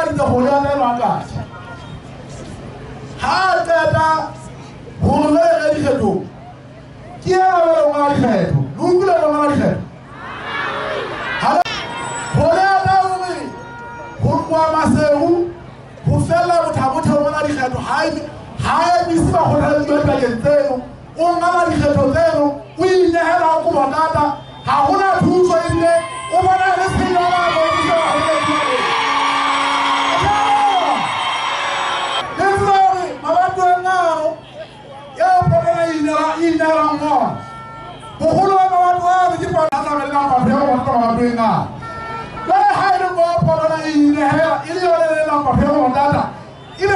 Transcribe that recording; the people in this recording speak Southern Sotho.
tsebahaditse Goliata enwa ntate. Ha a qeta hore le re dikgethong, ke yena jwale o ngola dikgetho. Le utlwile o ngola dikgetho? Goliata o re ho tloha Maseru ho fella Mothabotha o ngola dikgetho, ha emise bakgothaletsi ba dibakeng tseno, o ngola dikgetho tseno, o inehela ho Kobotata, ha hona thuso ebile o bona le tshenyo ya nako e thusa bakgothaletsi ba teng. Le tseba hore mabatoweng ano eo Potlana e inehelang ona, boholo ba mabatowa ano ke Potlana le batho ya Kobotata mabatoweng ano. Jwale ha e le mo Potlana e inehela e le yone e leng batho ya Kobotata, ebe